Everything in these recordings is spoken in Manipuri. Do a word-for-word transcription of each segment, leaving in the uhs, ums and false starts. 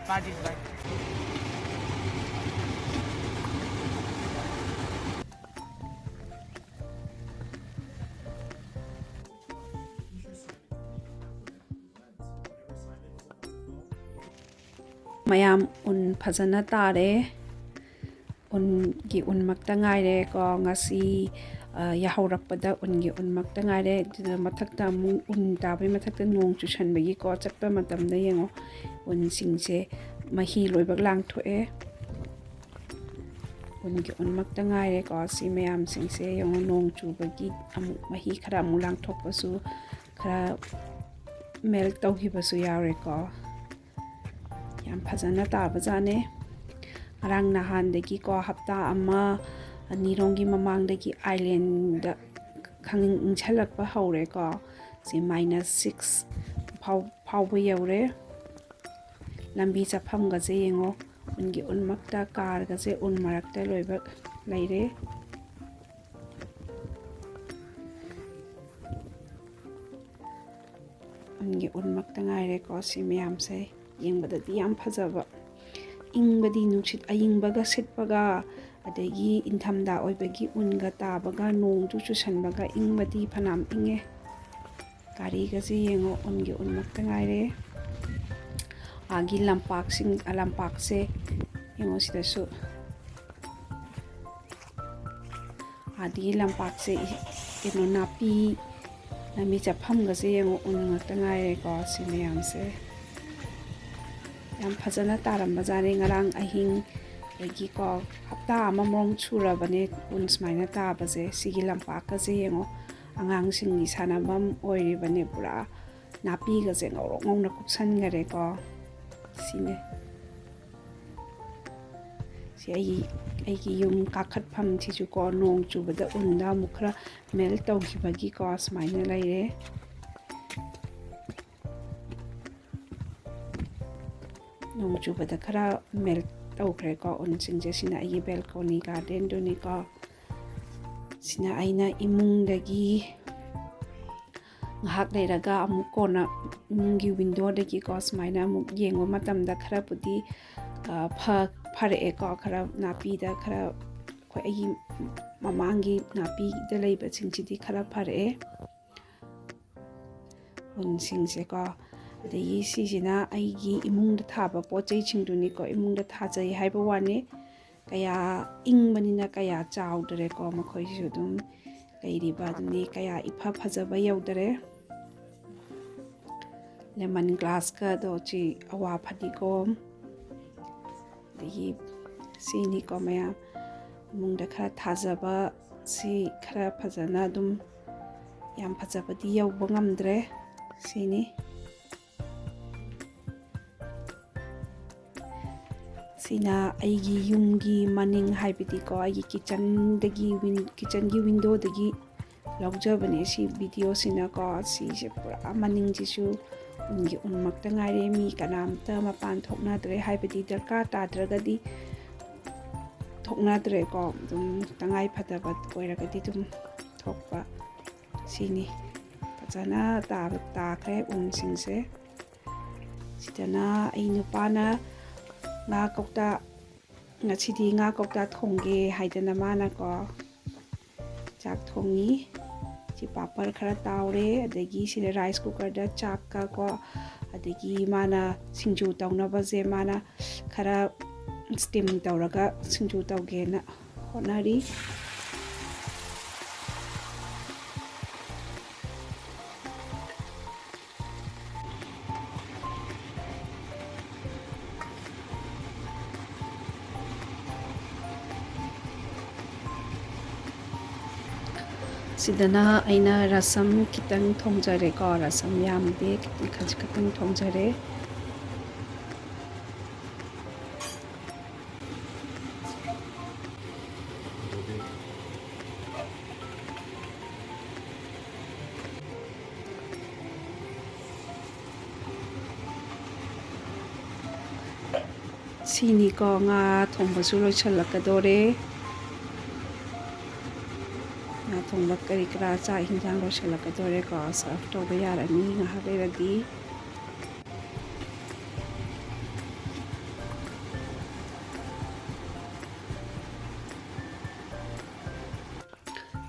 Bye, bye. ꯃꯌꯥꯝ, ꯎꯟ ꯐꯖꯅ ꯇꯥꯔꯦ꯫ ꯎꯟꯒꯤ ꯎꯟꯃꯛꯇ ꯉꯥꯏꯔꯦ ꯀꯣ꯫ ꯉꯁꯤ, ꯑ, ꯌꯥꯍꯧꯔꯛꯄꯗ ꯎꯟꯒꯤ ꯎꯟꯃꯛꯇ ꯉꯥꯏꯔꯦ꯫ ꯑꯗꯨꯗ ꯃꯊꯛꯇ ꯑꯃꯨꯛ ꯎꯟ ꯇꯥꯕꯒꯤ ꯃꯊꯛꯇ ꯅꯣꯡ ꯆꯨꯁꯟꯕꯒꯤꯀꯣ, ꯆꯠꯄ ꯃꯇꯝꯗ ꯌꯦꯡꯉꯣ, ꯎꯟꯁꯤꯡꯁꯦ ꯃꯍꯤ ꯂꯣꯏꯕꯛ ꯂꯥꯡꯊꯣꯛꯑꯦ꯫ ꯎꯟꯒꯤ ꯎꯟꯃꯛꯇ ꯉꯥꯏꯔꯦꯀꯣ꯫ ꯁꯤ ꯃꯌꯥꯝꯁꯤꯡꯁꯦ ꯌꯦꯡꯉꯣ, ꯅꯣꯡ ꯆꯨꯕꯒꯤ ꯑꯃꯨꯛ ꯃꯍꯤ ꯈꯔ ꯑꯃꯨꯛ ꯂꯥꯡꯊꯣꯛꯄꯁꯨ, ꯈꯔ ꯃꯦꯜꯠ ꯇꯧꯈꯤꯕꯁꯨ ꯌꯥꯎꯔꯦꯀꯣ꯫ ꯌꯥꯝ ꯐꯖꯅ ꯇꯥꯕꯖꯥꯠꯅꯦ꯫ ꯉꯔꯥꯡ ꯅꯍꯥꯟꯗꯒꯤꯀꯣ, ꯍꯞꯇꯥ ꯑꯃ ꯑꯅꯤꯔꯣꯝꯒꯤ ꯃꯃꯥꯡꯗꯒꯤ ꯑꯥꯏꯂꯦꯟꯗ ꯈꯪ ꯏꯪꯁꯜꯂꯛꯄ ꯍꯧꯔꯦꯀꯣ꯫ ꯁꯤ ꯃꯥꯏꯅꯁ ꯁꯤꯛꯁ ꯐꯥꯎ-, ꯐꯥꯎꯕ ꯌꯧꯔꯦ꯫ ꯂꯝꯕꯤ ꯆꯠꯐꯝꯒꯁꯦ ꯌꯦꯡꯉꯣ, ꯎꯟꯒꯤ ꯎꯟꯃꯛꯇ, ꯀꯥꯔꯒꯁꯦ ꯎꯟ ꯃꯔꯛꯇ ꯂꯣꯏꯕ ꯂꯩꯔꯦ꯫ ꯎꯟꯒꯤ ꯎꯟꯃꯛꯇ ꯉꯥꯏꯔꯦꯀꯣ꯫ ꯁꯤ ꯃꯌꯥꯝꯁꯦ ꯌꯦꯡꯕꯗꯗꯤ ꯌꯥꯝ ꯐꯖꯕ, ꯏꯪꯕꯗꯤ ꯅꯨꯡꯁꯤꯠ ꯑꯏꯪꯕꯒ ꯁꯤꯠꯄꯒ, ꯑꯗꯒꯤ ꯏꯪꯊꯝꯊꯥ ꯑꯣꯏꯕꯒꯤ ꯎꯟꯒ ꯇꯥꯕꯒ, ꯅꯣꯡꯁꯨ ꯆꯨꯁꯟꯕꯒ, ꯏꯪꯕꯗꯤ ꯐꯅꯌꯥꯝ ꯏꯪꯉꯦ꯫ ꯒꯥꯔꯤꯒꯁꯦ ꯌꯦꯡꯉꯣ, ꯎꯟꯒꯤ ꯎꯟꯃꯛꯇ ꯉꯥꯏꯔꯦ꯫ ꯑꯥꯒꯤ ꯂꯝꯄꯥꯛꯁꯤꯡ, ꯂꯝꯄꯥꯛꯁꯦ ꯌꯦꯡꯉꯣ, ꯁꯤꯗꯁꯨ꯫ ꯑꯥꯗꯒꯤ ꯂꯝꯄꯥꯛꯁꯦ, ꯀꯩꯅꯣ, ꯅꯥꯄꯤ, ꯂꯝꯕꯤ ꯆꯠꯐꯝꯒꯁꯦ ꯌꯦꯡꯉꯣ, ꯎꯟ ꯉꯥꯛꯇ ꯉꯥꯏꯔꯦꯀꯣ꯫ ꯁꯤ ꯃꯌꯥꯝꯁꯦ ꯌꯥꯝ ꯐꯖꯅ ꯇꯥꯔꯝꯕꯖꯥꯠꯅꯤ ꯉꯔꯥꯡ ꯑꯍꯤꯡ꯫ ꯑꯗꯒꯤꯀꯣ, ꯍꯞꯇꯥ ꯑꯃꯃꯨꯛ ꯁꯨꯔꯕꯅꯦ ꯎꯟ ꯁꯨꯃꯥꯏꯅ ꯇꯥꯕꯁꯦ꯫ ꯁꯤꯒꯤ ꯂꯝꯄꯥꯛꯀꯁꯦ ꯌꯦꯡꯉꯣ, ꯑꯉꯥꯡꯁꯤꯡꯒꯤ ꯁꯥꯟꯅꯐꯝ ꯑꯣꯏꯔꯤꯕꯅꯦ꯫ ꯄꯨꯔꯥ ꯅꯥꯄꯤꯒꯁꯦ ꯉꯧꯔꯣꯛ ꯉꯧꯅ ꯀꯨꯞꯁꯟꯈꯔꯦꯀꯣ꯫ ꯁꯤꯅꯦ꯫ ꯁꯤ ꯑꯩꯒꯤ, ꯑꯩꯒꯤ ꯌꯨꯝ ꯀꯥꯈꯠꯐꯝꯁꯤꯁꯨꯀꯣ, ꯅꯣꯡ ꯆꯨꯕꯗ ꯎꯟꯗ ꯑꯃꯨꯛ ꯈꯔ ꯃꯦꯜꯠ ꯇꯧꯈꯤꯕꯒꯤꯀꯣ, ꯁꯨꯃꯥꯏꯅ ꯂꯩꯔꯦ꯫ ꯅꯣꯡ ꯆꯨꯕꯗ ꯈꯔ ꯃꯦꯜꯠ ꯇꯧꯈ꯭ꯔꯦꯀꯣ ꯎꯟꯁꯤꯡꯁꯦ꯫ ꯁꯤꯅ ꯑꯩꯒꯤ ꯕꯦꯜꯀꯣꯅꯤ ꯒꯥꯔꯗꯦꯟꯗꯨꯅꯤꯀꯣ꯫ ꯁꯤꯅ ꯑꯩꯅ ꯏꯃꯨꯡꯗꯒꯤ ꯉꯥꯏꯍꯥꯛ ꯂꯩꯔꯒ ꯑꯃꯨꯛ ꯀꯣꯟꯅ ꯏꯃꯨꯡꯒꯤ ꯋꯤꯟꯗꯣꯗꯒꯤꯀꯣ ꯁꯨꯃꯥꯏꯅ ꯑꯃꯨꯛ ꯌꯦꯡꯕ ꯃꯇꯝꯗ ꯈꯔꯕꯨꯗꯤ, ꯑ, ꯐ-, ꯐꯔꯛꯑꯦꯀꯣ꯫ ꯈꯔ ꯅꯥꯄꯤꯗ ꯈꯔ ꯑꯩꯈꯣꯏ, ꯑꯩꯒꯤ ꯃꯃꯥꯡꯒꯤ ꯅꯥꯄꯤꯗ ꯂꯩꯕꯁꯤꯡꯁꯤꯗꯤ ꯈꯔ ꯐꯔꯛꯑꯦ, ꯎꯟꯁꯤꯡꯁꯦꯀꯣ꯫ ꯑꯗꯒꯤ ꯁꯤꯁꯤꯅ ꯑꯩꯒꯤ ꯏꯃꯨꯡꯗ ꯊꯥꯕ ꯄꯣꯠ ꯆꯩꯁꯤꯡꯗꯨꯅꯤꯀꯣ꯫ ꯏꯃꯨꯡꯗ ꯊꯥꯖꯩ ꯍꯥꯏꯕ ꯋꯥꯅꯤ, ꯀꯌꯥ ꯏꯪꯕꯅꯤꯅ ꯀꯌꯥ ꯆꯥꯎꯗ꯭ꯔꯦꯀꯣ꯫ ꯃꯈꯣꯏꯁꯤꯁꯨ ꯑꯗꯨꯝ ꯂꯩꯔꯤꯕ ꯑꯗꯨꯅꯤ, ꯀꯌꯥ ꯏꯐ ꯐꯖꯕ ꯌꯧꯗꯔꯦ꯫ ꯂꯦꯃꯟ ꯒ꯭ꯔꯥꯁꯀꯗꯣ ꯁꯤ ꯑꯋꯥ ꯐꯗꯤꯒꯣꯝ, ꯑꯗꯒꯤ ꯁꯤꯅꯤꯀꯣ ꯃꯌꯥꯝ꯫ ꯏꯃꯨꯡꯗ ꯈꯔ ꯊꯥꯖꯕ ꯁꯤ ꯈꯔ ꯐꯖꯅ ꯑꯗꯨꯝ, ꯌꯥꯝ ꯐꯖꯕꯗꯤ ꯌꯧꯕ ꯉꯝꯗ꯭ꯔꯦ꯫ ꯁꯤꯅꯤ꯫ ꯁꯤꯅ ꯑꯩꯒꯤ ꯌꯨꯝꯒꯤ ꯃꯅꯤꯡ, ꯍꯥꯏꯕꯗꯤꯀꯣ, ꯑꯩꯒꯤ ꯀꯤꯠꯆꯟꯗꯒꯤ ꯋꯤꯟ-, ꯀꯤꯠꯆꯟꯒꯤ ꯋꯤꯟꯗꯣꯗꯒꯤ ꯂꯧꯖꯕꯅꯦ ꯁꯤ ꯚꯤꯗꯤꯑꯣꯁꯤꯅꯀꯣ꯫ ꯁꯤꯁꯦ ꯄꯨꯔꯥ ꯃꯅꯤꯡꯁꯤꯁꯨ ꯎꯟꯒꯤ ꯎꯟꯃꯛꯇ ꯉꯥꯏꯔꯦ꯫ ꯃꯤ ꯀꯅꯥꯝꯇ ꯃꯄꯥꯟ ꯊꯣꯛꯅꯗ꯭ꯔꯦ, ꯍꯥꯏꯕꯗꯤ ꯗꯔꯀꯥꯔ ꯇꯥꯗ꯭ꯔꯒꯗꯤ ꯊꯣꯛꯅꯗ꯭ꯔꯦꯀꯣ꯫ ꯑꯗꯨꯝ ꯇꯉꯥꯏ ꯐꯗꯕ ꯑꯣꯏꯔꯒꯗꯤ ꯑꯗꯨꯝ ꯊꯣꯛꯄ꯫ ꯁꯤꯅꯤ꯫ ꯐꯖꯅ ꯇꯥꯕ-, ꯇꯥꯈ꯭ꯔꯦ ꯎꯟꯁꯤꯡꯁꯦ꯫ ꯁꯤꯗꯅ ꯑꯩ ꯅꯨꯄꯥꯅ ꯉꯥ ꯀꯧꯇꯥ, ꯉꯁꯤꯗꯤ ꯉꯥ ꯀꯧꯇꯥ ꯊꯣꯡꯒꯦ ꯍꯥꯏꯗꯅ ꯃꯥꯅꯀꯣ ꯆꯥꯛ ꯊꯣꯡꯉꯤ꯫ ꯁꯤ ꯄꯥꯄꯔ ꯈꯔ ꯇꯥꯎꯔꯦ, ꯑꯗꯒꯤ ꯁꯤꯗ ꯔꯥꯏꯁ ꯀꯨꯀꯔꯗ ꯆꯥꯛꯀ ꯀꯣ, ꯑꯗꯒꯤ ꯃꯥꯅ ꯁꯤꯡꯖꯨ ꯇꯧꯅꯕꯁꯦ ꯃꯥꯅ ꯈꯔ ꯁ꯭ꯇꯤꯝ ꯇꯧꯔꯒ ꯁꯤꯡꯖꯨ ꯇꯧꯒꯦꯅ ꯍꯣꯠꯅꯔꯤ꯫ ꯁꯤꯗꯅ ꯑꯩꯅ ꯔꯁꯝ ꯈꯤꯇꯪ ꯊꯣꯡꯖꯔꯦꯀꯣ, ꯔꯁꯝ ꯌꯥꯝꯗꯦ, ꯈꯤꯇꯪ, ꯈꯖꯤꯛ ꯈꯛꯇꯪ ꯊꯣꯡꯖꯔꯦ꯫ ꯁꯤꯅꯤꯀꯣ, ꯉꯥ ꯊꯣꯡꯕꯁꯨ ꯂꯣꯏꯁꯤꯜꯂꯛꯀꯗꯣꯔꯦ꯫ ꯉꯥ ꯊꯣꯡꯕ ꯀꯔꯤ ꯀꯔꯥ, ꯆꯥꯛ ꯍꯤꯟꯖꯥꯡ ꯂꯣꯏꯁꯤꯜꯂꯛꯀꯗꯣꯔꯦꯀꯣ꯫ Serve ꯇꯧꯕ ꯌꯥꯔꯅꯤ ꯉꯥꯏꯍꯥꯛ ꯂꯩꯔꯗꯤ꯫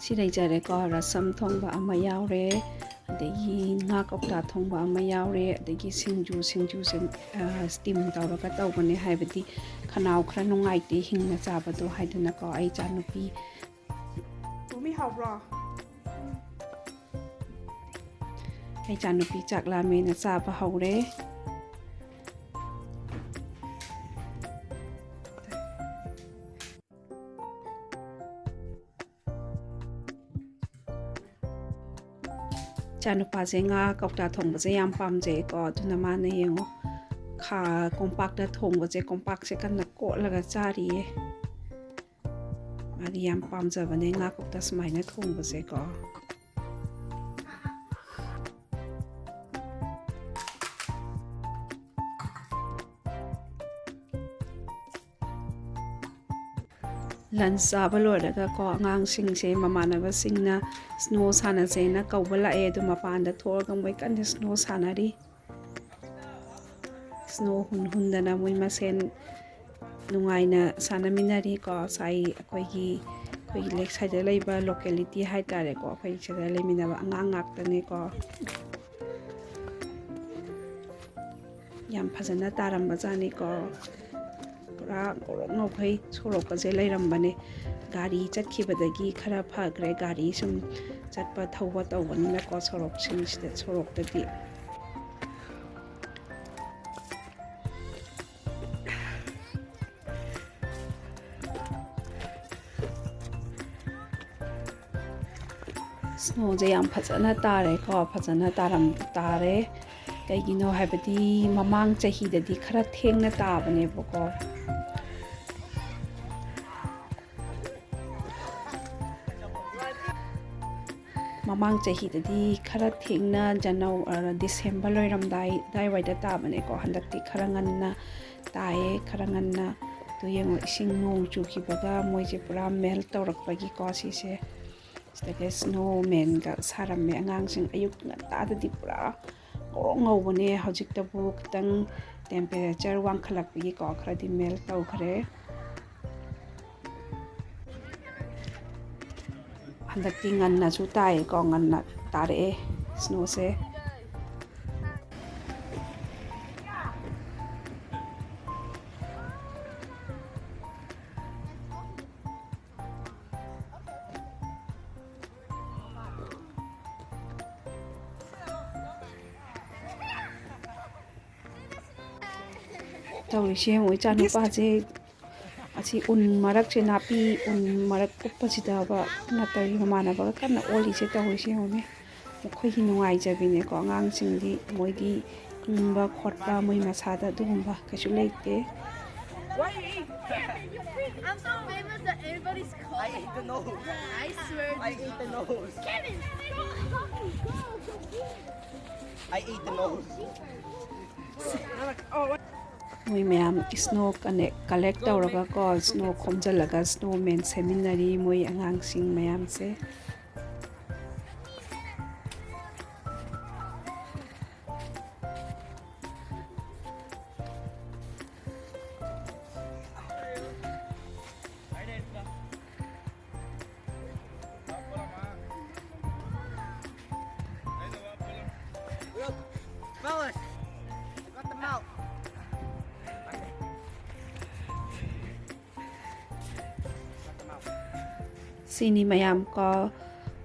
ꯁꯤ ꯂꯩꯖꯔꯦꯀꯣ, ꯔꯁꯝ ꯊꯣꯡꯕ ꯑꯃ ꯌꯥꯎꯔꯦ, ꯑꯗꯒꯤ ꯉꯥ ꯀꯧꯇꯥ ꯊꯣꯡꯕ ꯑꯃ ꯌꯥꯎꯔꯦ, ꯑꯗꯒꯤ ꯁꯤꯡꯖꯨ, ꯁꯤꯡꯖꯨꯁꯦ, ꯑ, steam ꯇꯧꯔꯒ ꯇꯧꯕꯅꯦ, ꯍꯥꯏꯕꯗꯤ ꯈꯅꯥꯎ ꯈꯔ ꯅꯨꯡꯉꯥꯏꯇꯦ ꯍꯤꯡꯅ ꯆꯥꯕꯗꯣ ꯍꯥꯏꯗꯅꯀꯣ꯫ ꯑꯩ ꯏꯆꯥꯅꯨꯄꯤ ꯇꯣꯃꯤ, ꯍꯥꯎꯕ꯭ꯔꯣ? ꯑꯩ ꯏꯆꯥꯅꯨꯄꯤ ꯆꯥꯛ ꯂꯥꯝꯃꯦꯅ ꯆꯥꯕ ꯍꯧꯔꯦ꯫ ꯏꯆꯥꯅꯨꯄꯥꯁꯦ ꯉꯥ ꯀꯧꯇꯥ ꯊꯣꯡꯕꯁꯦ ꯌꯥꯝ ꯄꯥꯝꯖꯩꯀꯣ, ꯑꯗꯨꯅ ꯃꯥꯅ ꯌꯦꯡꯉꯣ, ꯈꯥ-, ꯀꯣꯝꯄꯥꯛꯇ ꯊꯣꯡꯕꯁꯦ, ꯀꯣꯝꯄꯥꯛꯁꯦ ꯀꯟꯅ ꯀꯣꯠꯂꯒ ꯆꯥꯔꯤꯌꯦ꯫ ꯃꯥꯗꯤ ꯌꯥꯝ ꯄꯥꯝꯖꯕꯅꯦ ꯉꯥ ꯀꯧꯇꯥ ꯁꯨꯃꯥꯏꯅ ꯊꯣꯡꯕꯁꯦꯀꯣ꯫ Lunch ꯆꯥꯕ ꯂꯣꯏꯔꯒꯀꯣ, ꯑꯉꯥꯡꯁꯤꯡꯁꯦ ꯃꯃꯥꯟꯅꯕꯁꯤꯡꯅ snow ꯁꯥꯟꯅꯁꯦꯅ ꯀꯧꯕ ꯂꯥꯛꯑꯦ꯫ ꯑꯗꯨ ꯃꯄꯥꯟꯗ ꯊꯣꯛꯑꯒ ꯃꯣꯏ ꯀꯟꯅ snow ꯁꯥꯟꯅꯔꯤ꯫ Snow ꯍꯨꯟ ꯍꯨꯟꯗꯅ ꯃꯣꯏ ꯃꯁꯦꯟ ꯅꯨꯡꯉꯥꯏꯅ ꯁꯥꯟꯅꯃꯤꯟꯅꯔꯤꯀꯣ꯫ ꯉꯁꯥꯏ ꯑꯩꯈꯣꯏꯒꯤ, ꯑꯩꯈꯣꯏꯒꯤ ꯂꯦꯛ ꯁꯥꯏꯗ ꯂꯩꯕ locality ꯍꯥꯏꯇꯥꯔꯦꯀꯣ, ꯑꯩꯈꯣꯏ ꯁꯤꯗ ꯂꯩꯃꯤꯟꯅꯕ ꯑꯉꯥꯡ ꯉꯥꯛꯇꯅꯤꯀꯣ꯫ ꯌꯥꯝ ꯐꯖꯅ ꯇꯥꯔꯝꯕꯖꯥꯠꯅꯤꯀꯣ꯫ ꯄꯨꯔꯥ ꯉꯧꯔꯣꯛ ꯉꯧꯈꯩ ꯁꯣꯔꯣꯛꯀꯁꯦ ꯂꯩꯔꯝꯕꯅꯦ꯫ ꯒꯥꯔꯤ ꯆꯠꯈꯤꯕꯗꯒꯤ ꯈꯔ ꯐꯈ꯭ꯔꯦ, ꯒꯥꯔꯤ ꯁꯨꯝ ꯆꯠꯄ ꯊꯧꯕ ꯇꯧꯕꯅꯤꯅꯀꯣ, ꯁꯣꯔꯣꯛꯁꯤꯡꯁꯤꯗ, ꯁꯣꯔꯣꯛꯇꯗꯤ꯫ Snowꯁꯦ ꯌꯥꯝ ꯐꯖꯅ ꯇꯥꯔꯦꯀꯣ, ꯐꯖꯅ ꯇꯥꯔꯝ-, ꯇꯥꯔꯦ꯫ ꯀꯩꯒꯤꯅꯣ ꯍꯥꯏꯕꯗꯤ ꯃꯃꯥꯡ ꯆꯍꯤꯗꯗꯤ ꯈꯔ ꯊꯦꯡꯅ ꯇꯥꯕꯅꯦꯕꯀꯣ꯫ ꯃꯃꯥꯡ ꯆꯍꯤꯗꯗꯤ ꯈꯔ ꯊꯦꯡꯅ ꯖꯅꯋ-, ꯑ, December ꯂꯣꯏꯔꯝꯗꯥꯏ ꯑꯗꯥꯏꯋꯥꯏꯗ ꯇꯥꯕꯅꯦꯀꯣ꯫ ꯍꯟꯗꯛꯇꯤ ꯈꯔ ꯉꯟꯅ ꯇꯥꯏꯌꯦ, ꯈꯔ ꯉꯟꯅ꯫ ꯑꯗꯨ ꯌꯦꯡꯉꯣ, ꯏꯁꯤꯡ ꯅꯣꯡ ꯆꯨꯈꯤꯕꯒ ꯃꯣꯏꯁꯦ ꯄꯨꯔꯥ melt ꯇꯧꯔꯛꯄꯒꯤꯀꯣ ꯁꯤꯁꯦ꯫ ꯁꯤꯗꯒꯤ ꯁ꯭ꯅꯣꯃꯦꯟꯒ ꯁꯥꯔꯝꯃꯦ꯫ ꯑꯉꯥꯡꯁꯤꯡ ꯑꯌꯨꯛ ꯉꯟꯇꯥꯗꯗꯤ ꯄꯨꯔꯥ ꯉꯧꯔꯣꯛ ꯉꯧꯕꯅꯦ꯫ ꯍꯧꯖꯤꯛꯇꯕꯨ ꯈꯤꯇꯪ ꯇꯦꯝꯄꯔꯦꯆꯔ ꯋꯥꯡꯈꯠꯂꯛꯄꯒꯤꯀꯣ ꯈꯔꯗꯤ ꯃꯦꯜ ꯇꯧꯈ꯭ꯔꯦ꯫ ꯍꯟꯗꯛꯇꯤ ꯉꯟꯅꯁꯨ ꯇꯥꯏꯌꯦꯀꯣ, ꯉꯟꯅ ꯇꯥꯔꯛꯑꯦ ꯁ꯭ꯅꯣꯁꯦ꯫ ꯇꯧꯔꯤꯁꯦ ꯌꯦꯡꯉꯣ, ꯏꯆꯥꯅꯨꯄꯥꯁꯦ ꯑꯁꯤ ꯎꯟ ꯃꯔꯛꯁꯦ, ꯅꯥꯄꯤ ꯎꯟ ꯃꯔꯛ ꯀꯨꯞꯄꯁꯤꯗꯕ ꯅꯠꯇ꯭ꯔꯒ ꯃꯃꯥꯟꯅꯕꯒ ꯀꯟꯅ ꯑꯣꯜꯂꯤꯁꯦ꯫ ꯇꯧꯔꯤꯁꯦ ꯌꯦꯡꯉꯨꯅꯦ, ꯃꯈꯣꯏꯒꯤ ꯅꯨꯡꯉꯥꯏꯖꯕꯤꯅꯦꯀꯣ꯫ ꯑꯉꯥꯡꯁꯤꯡꯗꯤ ꯃꯣꯏꯗꯤ ꯏꯪꯕ ꯈꯣꯠꯄ ꯃꯣꯏ ꯃꯁꯥꯗ ꯑꯗꯨꯒꯨꯝꯕ ꯀꯩꯁꯨ ꯂꯩꯇꯦ꯫ I'm so famous that everybody's calling. I ate the nose. I swear. I ate the nose. Kevin, stop talking. Go, go, go. I ate the nose. ꯃꯣꯏ ꯃꯌꯥꯝ ꯁ꯭ꯅꯣ ꯀꯂꯦꯛ ꯇꯧꯔꯒꯀꯣ, ꯁ꯭ꯅꯣ ꯈꯣꯝꯖꯤꯜꯂꯒ ꯁ꯭ꯅꯣꯃꯦꯟ ꯁꯦꯝꯃꯤꯟꯅꯔꯤ ꯃꯣꯏ ꯑꯉꯥꯡꯁꯤꯡ ꯃꯌꯥꯝꯁꯦ꯫ Fellas, got the mouth. ꯁꯤꯅꯤ ꯃꯌꯥꯝ ꯀꯣ,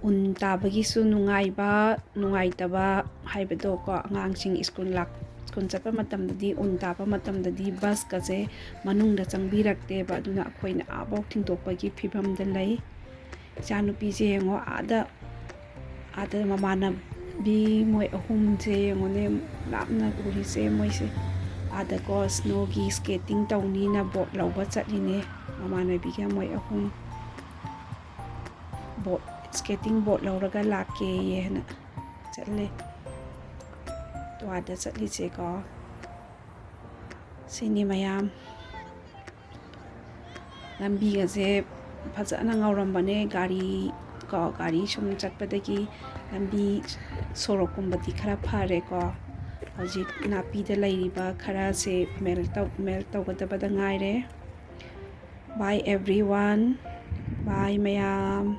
ꯎꯟ ꯇꯥꯕꯒꯤꯁꯨ ꯅꯨꯡꯉꯥꯏꯕ, ꯅꯨꯡꯉꯥꯏꯇꯕ ꯍꯥꯏꯕꯗꯣ ꯀꯣ, ꯑꯉꯥꯡꯁꯤꯡ ꯁ꯭ꯀꯨꯜ ꯂꯥꯛ-, ꯁ꯭ꯀꯨꯜ ꯆꯠꯄ ꯃꯇꯝꯗꯗꯤ, ꯎꯟ ꯇꯥꯕ ꯃꯇꯝꯗꯗꯤ ꯕꯁꯀꯁꯦ ꯃꯅꯨꯡꯗ ꯆꯪꯕꯤꯔꯛꯇꯦꯕ꯫ ꯑꯗꯨꯅ ꯑꯩꯈꯣꯏꯅ ꯑꯥꯐꯥꯎ ꯊꯤꯟꯗꯣꯛꯄꯒꯤ ꯐꯤꯕꯝꯗ ꯂꯩ꯫ ꯏꯆꯥꯅꯨꯄꯤꯁꯦ ꯌꯦꯡꯉꯣ, ꯑꯥꯗ, ꯑꯥꯗ ꯃꯃꯥꯟꯅꯕꯤ ꯃꯣꯏ ꯑꯍꯨꯝꯁꯦ ꯌꯦꯡꯉꯣꯅꯦ, ꯂꯥꯞꯅ ꯎꯔꯤꯁꯦ ꯃꯣꯏꯁꯦ꯫ ꯑꯥꯗꯀꯣ ꯁ꯭ꯅꯣꯒꯤ ꯁ꯭ꯀꯦꯇꯤꯡ ꯇꯧꯅꯤꯅ ꯕꯣꯔꯗ ꯂꯧꯕ ꯆꯠꯂꯤꯅꯦ, ꯃꯃꯥꯟꯅꯕꯤꯒ ꯃꯣꯏ ꯑꯍꯨꯝ꯫ ꯕꯣꯔꯗ, ꯁ꯭ꯀꯦꯇꯤꯡ ꯕꯣꯔꯗ ꯂꯧꯔꯒ ꯂꯥꯛꯀꯦꯌꯦ ꯍꯥꯏꯅ ꯆꯠꯂꯦ꯫ ꯇꯣ ꯑꯥꯗ ꯆꯠꯂꯤꯁꯦꯀꯣ꯫ ꯁꯤꯅꯤ ꯃꯌꯥꯝ꯫ ꯂꯝꯕꯤꯒꯁꯦ ꯐꯖꯅ ꯉꯧꯔꯝꯕꯅꯦ꯫ ꯒꯥꯔꯤ ꯀꯣ, ꯒꯥꯔꯤ ꯁꯨꯝ ꯆꯠꯄꯗꯒꯤ ꯂꯝꯕꯤ ꯁꯣꯔꯣꯛꯀꯨꯝꯕꯗꯤ ꯈꯔ ꯐꯔꯦꯀꯣ꯫ ꯍꯧꯖꯤꯛ ꯅꯥꯄꯤꯗ ꯂꯩꯔꯤꯕ ꯈꯔꯁꯦ ꯃꯦꯜ ꯇꯧ-, ꯃꯦꯜ ꯇꯧꯒꯗꯕꯗ ꯉꯥꯏꯔꯦ꯫ Bye everyone. Bye ꯃꯌꯥꯝ꯫